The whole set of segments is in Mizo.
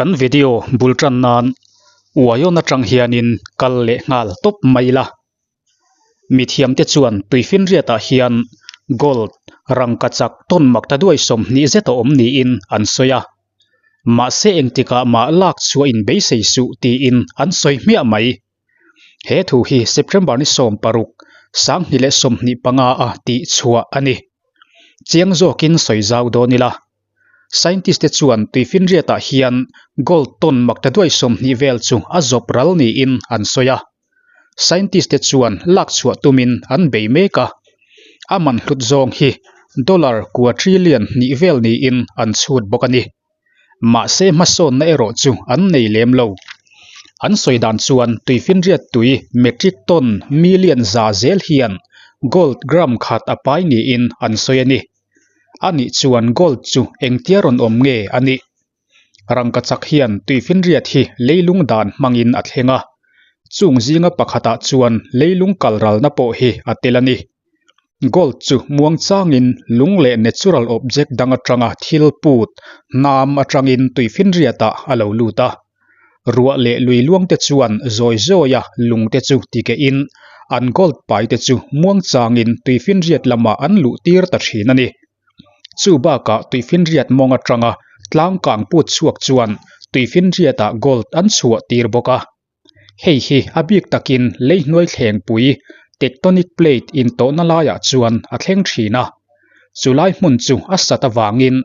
Kan video bul tan nan uaiawn atang hianin kal leh nghal tawp mai ila. Mithiamte chuan tuifinriatah hian gold rangkachak tawn mak ta duai 20 zet a awm niin an sawi a. Mahse engtikah mah lak chhuah in beisei suh tiin an sawi hmiah mai. He thu hi September ni 16, 2025 a tih chhuah a ni. Chiang zawkin sawi zau dawn ila. Scientist te chuan tuifinriatah hian gold tawn mak ta duai 20 vel chu a zawp ral niin an sawi a. Scientist te chuan lak chhuah tumin an bei mek a, a man hlut zawng hi dollar quadrillion hnih vel niin an chhut bawk a ni. Mahse hmasawnna erawh chu an nei lem lo. An sawi dan chuan tuifinriat tui metric ton million za zel hian gold gram khat a pai niin an sawi a ni. Anih chuan gold chu engtia rawn awm nge a nih? Rangkachak hian tuifinriat hi leilung dan hmangin a thleng a, chung zinga pakhatah chuan leilung kal ralna pawh hi a tel a ni. Gold chu muangchangin lung leh natural object dang atanga thil put hnam atangin tuifinriatah a lo lut a. Ruah leh lui luangte chuan zawi zawia lungte chu tikehin an gold paite chu muangchangin tuifinriat lamah an luh tir ta thin a ni. Chu bakah tuifinriat mawng atanga tlang kang put chhuak chuan tuifinriatah gold an chhuah tir bawk a. Hei hi a bik takin leihnuai thlengpui tectonic plate intawhna laiah chuan a thleng thin a. Chulai hmun chu a sat avangin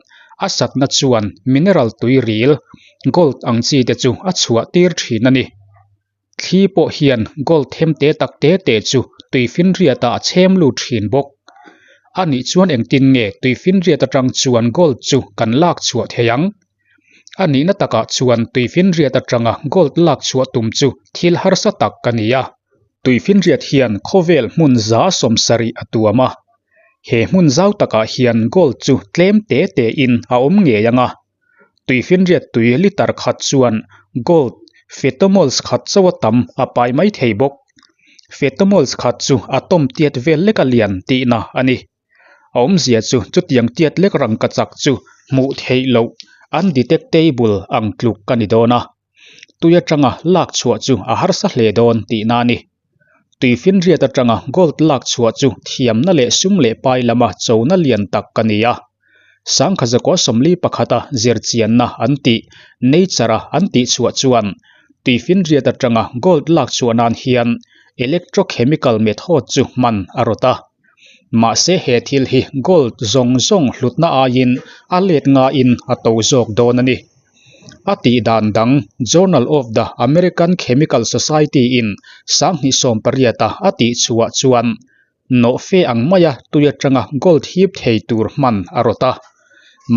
a satna chuan mineral tui ril gold ang chi te chu a chhuah tir thin a ni. Thli pawh hian gold them te tak te te chu tuifinriatah a chhem lut thin bawk. Anih chuan engtin nge tuifinriat atang chuan gold chu kan lak chhuah thei ang? A nihna takah chuan tuifinriat atanga gold lak chhuah tum chu thil harsa tak a ni a. Tuifinriat hian khawvel hmun za 70 a tuam a. He hmun zau takah hian gold chu tlem te tein a awm ngei ang a. Tuifinriat tui litre khat chuan gold fetomols khat chauh a tam a pai mai thei bawk. Fetomols khat chu atom tiat vel lek a lian tihna a ni. A awmzia chu chutiang tiat lek rangkachak chu hmuh theih loh undetectable ang tluk a ni dawn a. Tui atanga lak chhuah chu a harsa hle dawn tihna a ni. Tuifinriat atanga gold lak chhuah chu thiamna leh sum leh pai lama chona lian tak a ni a. Sangkhazakaw 41 a zirchianna an tih Nature a an tih chhuah chuan tuifinriat atanga gold lak chhuah nan hian electrochemical method chu hman a rawt a. Mahse he thil hi gold zawng zawng hlutna aiin a let ngaiin a to zawk dawn a ni. A tih dan dang Journal of the American Chemical Society in 2018 a a tih chhuah chuan nawhfe ang maia tui atanga gold hip thei tur hman a rawt a.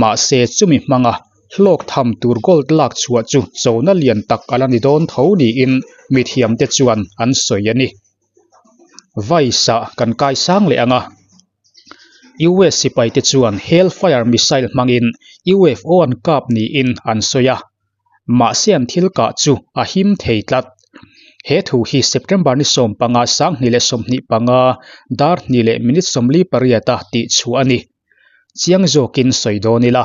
Mahse chumi hmanga hlawk tham tur gold lak chhuah chu chona lian tak a la ni dawn tho niin mithiamte chuan an sawi a ni. Vaisa kan kai sang leh ang a. US sipaite chuan Hellfire missile hmangin UFO an kap niin an sawi a. Mahse an thil kah chu a him thei tlat. He thu hi September ni 15 2025 dar 2 leh minute 48 a tih chhuah a ni. Chiang zawkin sawi dawn ila.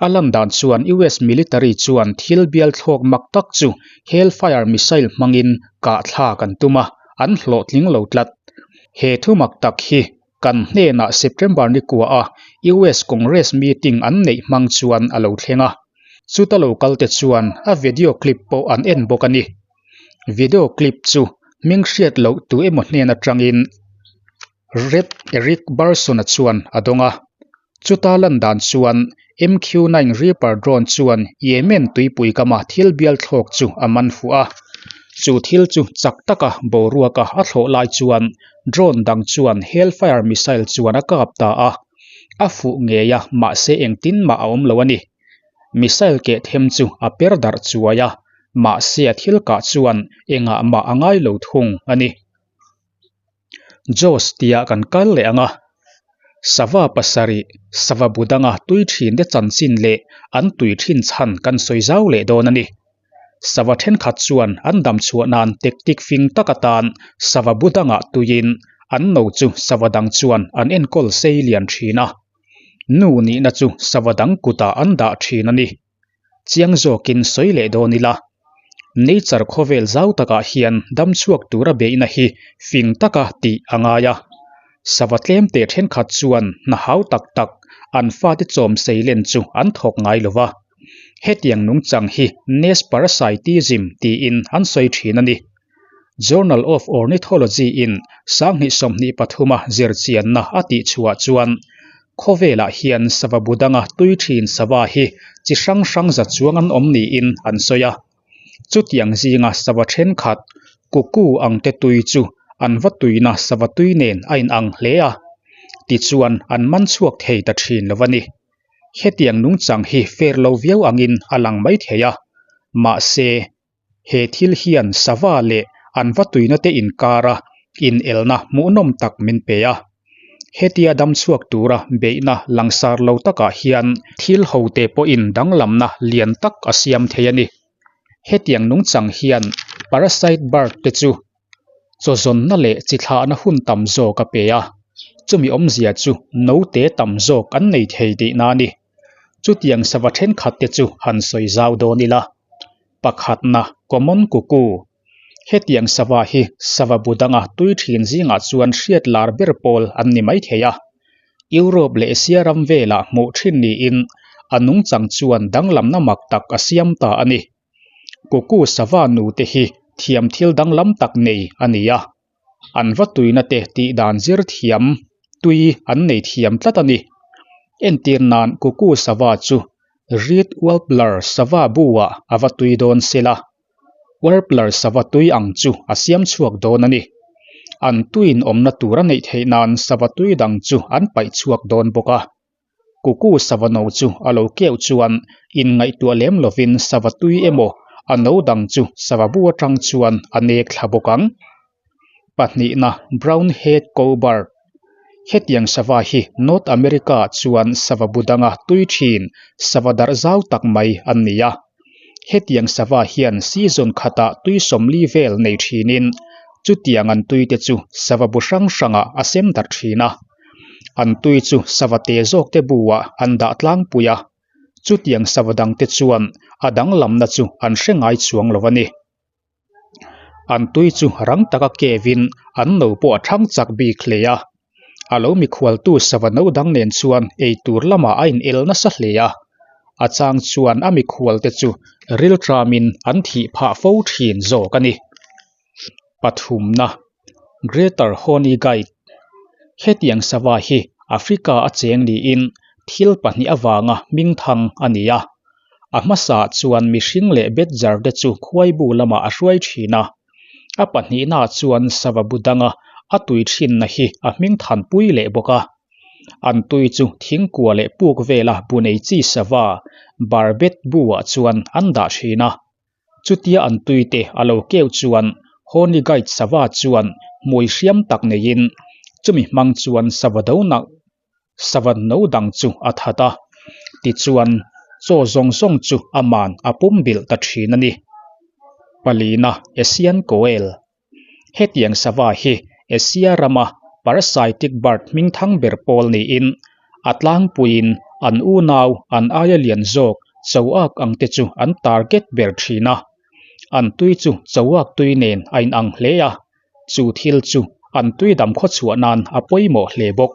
A lan dan chuan US military chuan thil bial thlawk mak tak chu Hellfire missile hmangin kah thlak an tum a, an hlawhtling lo tlat. He thu mak tak hi kan hnenah September ni kua a US Congress meeting an neih hmang chuan a lo thleng a. Chuta lo kal te chuan a video clip pawh an en bawk a ni. Video clip chu hming hriat loh tu emaw hnen atangin Rep Eric Burson-a chuan a dawng a. Chuta lan dan chuan MQ-9 Reaper drone chuan Yemen tuipui kama thil bial thlawk chu a man fuh a. Chu thil chu chak taka boruaka a thlawh lai chuan drone dang chuan Hellfire missile chuan a kap ta a. A fuh ngei a, mahse engtin mah a awm lo a ni. Missile keh them chu a per darh chuai a, mahse a thil kah chuan engah mah a ngai lo thung a ni. Jaws tia kan kal leh ang a, sava pasarih sava bu danga tui thin te chanchin leh an tui thin chhan kan sawi zau leh dawn a ni. Sava thenkhat chuan an dam chhuah nan tactic fing tak atan sava bu dangah tuiin an no chu sava dang chuan an enkawl sei lian thin a. Nu nihna chu sava dang kutah an dah thin a ni. Chiang zawkin sawi leh dawn ila. Nature khawvel zau takah hian dam chhuak tura beihna hi fing taka tih a ngai a. Sava tlem teh thenkhat chuan hna hau tak tak an fate chawm seilen chu an thawk ngai lo va. Hetiang nungchang hi nest parasitism tiin an sawi thin a ni. Journal of Ornithology in 2023 a zirchianna a tihchhuah chuan khawvelah hian sava bu danga tui thin sava hi chi hrang hrang za chuang an awm niin an sawi a. Chutiang zinga sava thenkhat kuku ang te tui chu an va tuina sava tui nen a inang hle a, tichuan an man chhuak thei ta thin lo a ni. Hetiang nungchang hi fair lo viau angin a lang mai thei a, mahse He thil hian sava leh an va tuina te inkara inelna hmuhnawm tak min pe a. Hetia dam chhuak tura beihna langsar lo takah hian thil hote pawhin danglamna lian tak a siam thei a ni. Hetiang nungchang hian parasite bird te chu Chawzawnna leh chi thlahna hun tam zawk a pe a, chumi awmzia chu note tam zawk an nei thei tihna a ni. Chutiang sava thenkhat te chu han sawi zau dawn ila. Pakhatna, Common Cuckoo. Hetiang sava hi sava bu danga tui thin zingah chuan hriat lar ber pawl an ni mai thei a. Europe leh Asia ram velah hmuh thin niin a nungchang chuan danglamna mak tak a siam ta a ni. Kuku sava nute hi thiam thil danglam tak nei a ni a, an va tuina te tih dan zir thiam tui an nei thiam tlat a ni. Entir nan kuku sava chu Reed Warbler sava bu-ah a va tui dawn sela, Warbler sava tui ang chu a siam chhuak dawn a ni. An tuiin awmna tur a neih theih nan sava tui dang chu an paih chhuak dawn bawk a. Kuku sava no chu a lo keuh chuan inngaihtuah lem lovin sava tui emaw a no dang chu sava bu atang chuan a nek thla bawk ang. Pahnihna, Brown head cowbird. Hetiang sava hi North America ah chuan sava bu danga tui thin sava darh zau tak mai an ni a. Hetiang sava hian season khatah tui 40 vel nei thinin chutiang an tui te chu sava bu hrang hrangah a sem darh thin a. An tui chu sava te zawk te buah an dah tlangpui a, chutiang sava dang te chuan a danglamna chu an hre ngai chuang lo a ni. An tui chu rang taka kevin an no pawh a thang chak bik hle a, a lo mikhualtu sava no dang nen chuan ei tur lamah a inel nasa hle a, a chang chuan a mikhual te chu rilṭamin an thih phah fo thin zawk a ni. Pathumna, Greater Honey Guide, Hetiang sava hi Africa a cheng niin thil pahnih avanga hmingthang a ni a. A hmasaah chuan mihring leh badger te chu khuaibu lamah a hruai thin a. A pahnihnaah chuan sava bu danga a tui thinna hi a hmingthanpui leh bawk a. An tui chu thingkua leh puk vela bu nei chi sava, barbet bu-ah chuan an dah thin a. Chutia an tuite a lo keu chuan Honey Guide sava chuan hmui hriam tak neiin chumi hmang chuan sava do nak sava no dang chu a that a, tichuan chaw zawng zawng chu aman a pumbilh ta thin a ni. Palina Asian Koel Hetiang sava hi Asia rama parasitic bird hmingthang ber pawl niin a tlangpuiin an unau an aia lian zawk choak ang te chu an target ber thin a. An tui chu choak tui nen a inang hle a, chu thil chu an tui dam khawchhuah nan a pawimawh hle bawk.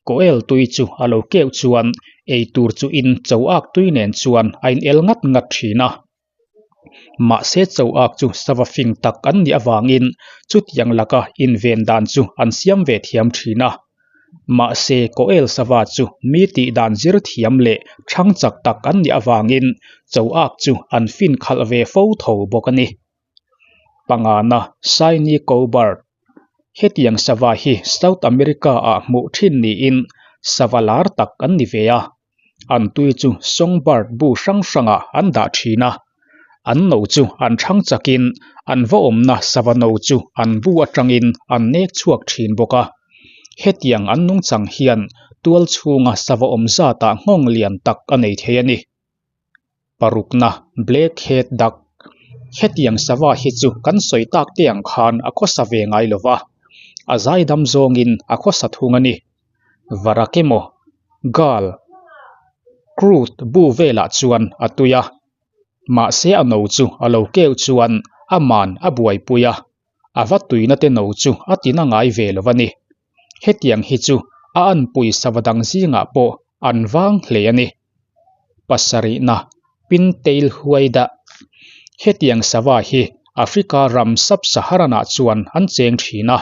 Koel tui chu a lo keuh chuan ei tur chu in choak tui nen chuan a inel ngat ngat thin a. Mahse choak chu sava fing tak an nih avangin chutiang laka inven dan chu an siam ve thiam thin a. Mahse Koel sava chu mi tih dan zir thiam leh thang chak tak an nih avangin choak chu an fin khalh ve fo tho bawk a ni. Pangana, Shiny Cowbird, Hetiang sava hi South America ah hmuh thin niin sava lar tak an ni ve a. An tui chu songbird bu hrang hrangah an dah thin a, an no chu an thang chakin an va awmna sava no chu an bu atangin an nek chhuak thin bawk a. Hetiang an nungchang hian tual chhunga sava awm zatah nghawng lian tak a nei thei a ni. Parukna, Blackhead Duck, Hetiang sava hi chu kan sawi tak te ang khan a khawsa ve ngai lo va, a zaidam zawngin a khawsa thung a ni. Varak emaw, Gull, Crude bu velah chuan a tui a. Mahse a no chu a lo keu chuan aman a buaipui a, a va tuina te no chu a tina ngai ve lo a ni. Hetiang hi chu a anpui sava dang zingah pawh an vang hle a ni. Pasarihna, Pintail Huaida. Hetiang sava hi Africa ram Sub-Saharan-ah chuan an cheng thin a.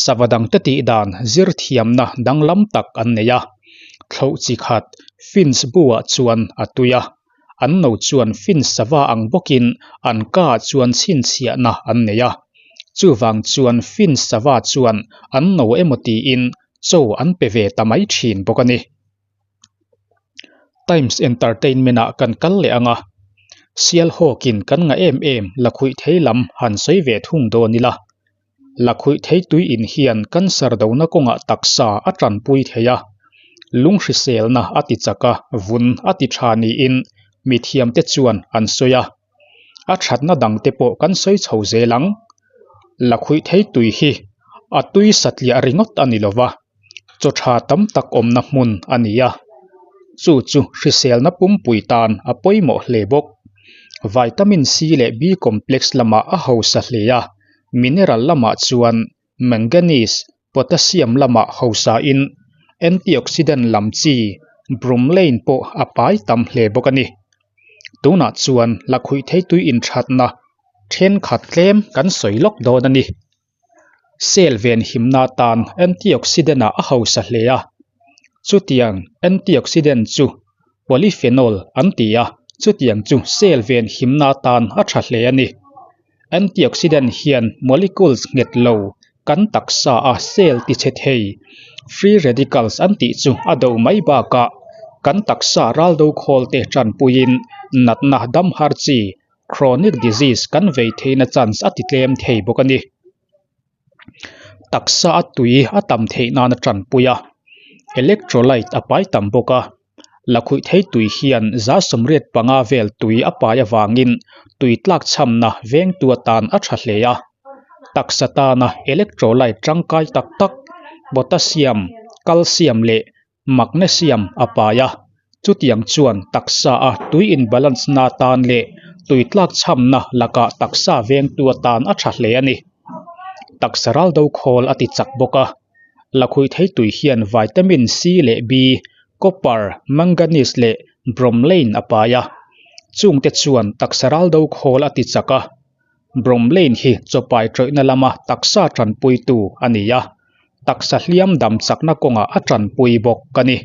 Sava dangte tih dan zir thiamna danglam tak an nei a. Thloh chi khat Finch bu-ah chuan a tui a. An no chuan Finch sava ang bawkin an ka-ah chuan chhinchhiahna an nei a. Chuvang chuan Finch sava chuan an no emaw tiin chaw an pe ve ta mai thin bawk a ni. Times Entertainment ah kan kal leh ang a, Sialhawkin kan ngah em em Lakhuihthei lam han sawi ve thung dawn ila. Lakhuihthei tui in hian cancer dona kawngah taksa a tanpui thei a, lung hriselna a ti chak a, vun a ti tha niin mithiamte chuan an sawi a. A thatna dangte pawh kan sawi chho zel ang. Lakhuihthei tui hi a tui satliah ringawt a ni lova, chaw tha tam tak awmna hmun a ni a, chu chu hriselna pumpui tan a pawimawh hle bawk. Vitamin C leh B complex lamah a hausa hle a, mineral lamah chuan manganese, potassium lamah hausain antioxidant lam chi bromelain pawh a pai tam hle bawk a ni. Tunah chuan lakhuihthei tui inthatna thenkhat tlem kan sawi lawk dawn a ni. Cell ven himna atan antioxidant ah a hausa hle a, chutiang antioxidant chu polyphenol an ti a, chutiang chu cell ven himna atan a tha hle a ni. Antioxidant hian molecules nghet lo kan taksa a cell tichhe thei free radicals an tih chu a do mai bakah kan taksa raldo khawl te tanpuiin natna dam har chi chronic disease kan vei theihna chance a ti tlem thei bawk a ni. Taksa a tui a tam theih nan a tanpui a, electrolyte a pai tam bawk a, lakhuihthei tui hian 185 vel tui a pai avangin tui tlak chhamna vengtu atan a tha hle a. Taksa tana electrolyte tangkai tak tak potassium, calcium leh Magnesium a pai a, chutiang chuan taksa a tui in balance na atan leh tui tlak chhamna lakah taksa vengtu atan a tha hle a ni. Taksa ral do khawl a ti chak bawk a, lakhuihthei tui hian vitamin C leh B, copper, manganese leh bromelain a pai a, chungte chuan taksa ral do khawl a ti chak a, Bromelain hi chawpai tawihna lama taksa tanpuitu a ni a, taksa hliam dam chakna kawngah a tanpui bawk a ni.